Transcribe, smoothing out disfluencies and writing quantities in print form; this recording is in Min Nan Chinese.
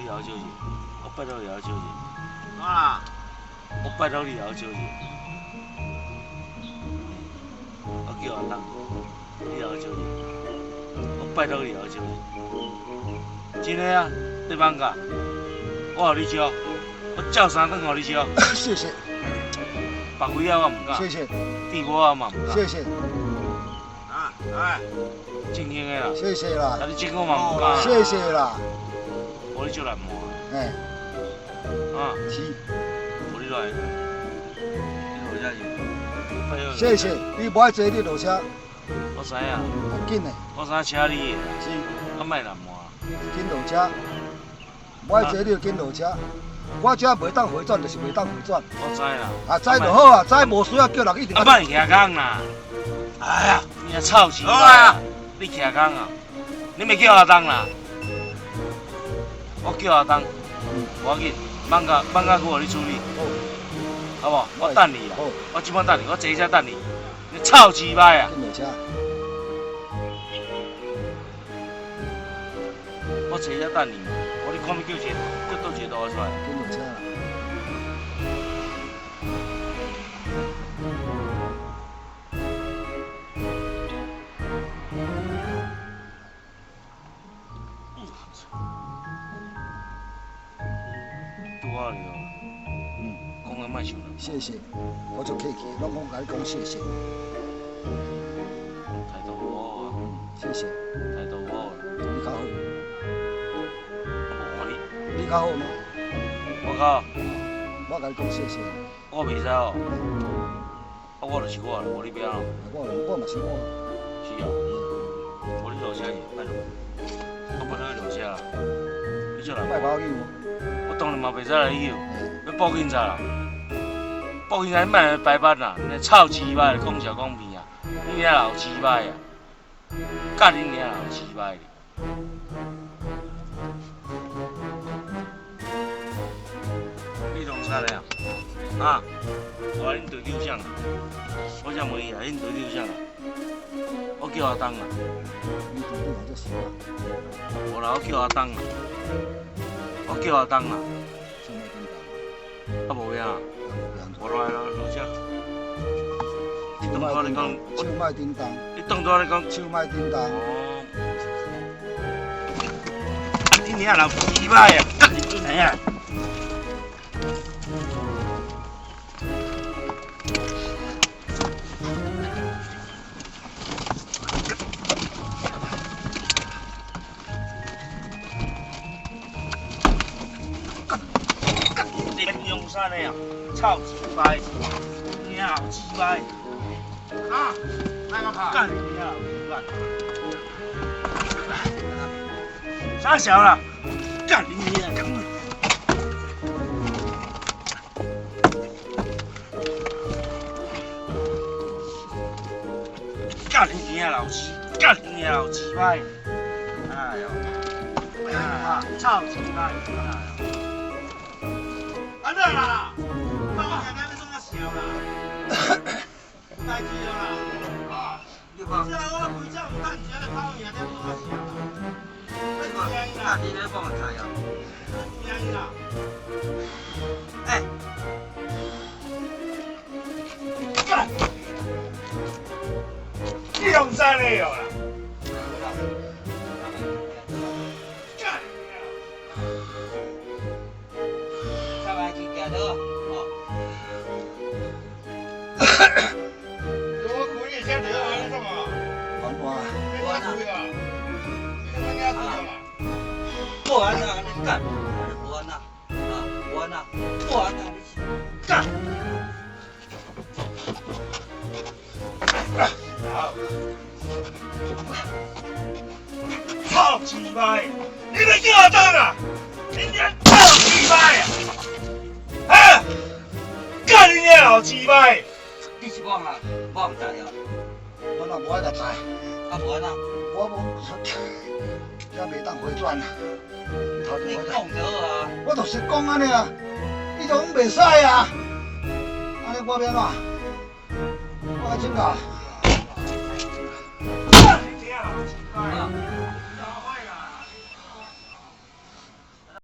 你后少者，我拜託你後少者。啊！我拜託你後少者。我叫阿東，你後少者。我拜託你後少者。真的啊，你放假，我予你燒，我照三頓予你燒。謝謝。別位仔我毋敢。謝謝。地瓜我嘛毋敢。謝謝。啊，來。正經的啦。謝謝啦。啊，你這個嘛毋敢。謝謝啦。無你足難磨。哎。啊。是。無你落來。你落車是。謝謝，你無愛坐你落車。我知影。緊的。我知影車你的。是。啊，莫難磨。緊落車，無愛坐你就緊落車。我這袂當回轉，就是袂當回轉。我知啦。啊，知就好啊，知無需要叫人一直。啊，莫徛工啦！哎呀，你臭死啊！你徛工啊？你袂叫阿東啦？我叫阿東，無要緊，蠓仔蠓仔我予你處理，好無？我等你啦，我這擺等你，我坐車等你。你臭雞掰啊！緊落車。我坐車等你，我你看欲叫一个，叫佗一个路仔出來。緊落車啦。拄好了。嗯，講啊莫想啦。謝謝，我足客氣，攏講共你講謝謝。態度無好啊。嗯，謝謝。態度無好。你較好。無你。你較好嗎？我較好。我共你講謝謝。我袂使哦。啊，我就是我，無你欲按怎。我我嘛是我。是啊。無你落車去，拜託。我拜託你落車啦。你做人。莫把我救。我當然嘛袂使來救，欲報警察啦。報警察你莫來白班啦，你臭雞掰，講笑講騙啊！你遐老雞掰啊！幹你娘老雞掰！你創啥咧啊？啊？我恁隊長啥？我才問伊啊，恁隊長啥？我叫阿東啦。你隊長足熟啊？無啦，我叫阿東啦。我叫阿東啦。啊無影。無來啦，落車。你當初你講，手莫叮當。你當初你講，手莫叮當。哦。你娘老雞掰啊！幹你娘！你用啥呢？臭雞掰！娘老雞掰！啊！來個跑！幹你娘老雞掰！啥小啦？幹你娘！幹你娘老雞！幹你娘老雞掰！哎呦！啊！臭雞掰！安怎啦？我今日欲創啥笑啦？有代誌啦！啊！這我規早毋趁錢來跑贏，你欲創啥笑啦？啊！你咧講知啊？原因啦？欸！幹！你用啥理由啦？幹！上來去行倒哦。我開的車對啊，你創啊？玩我。你開啊？你開啊？無安怎你幹？無安怎啊？無安怎？無安怎你幹？臭雞掰！你欲叫阿東啊？你娘臭雞掰啊！啊！幹你娘老雞掰！你是講啊？我毋知哦。我若無愛共知。啊無安怎？我無，這袂當回轉啊！你講就好啊。我就是講按呢啊，你就講袂使啊！按呢我欲按怎？我來請教。幹你娘老雞掰！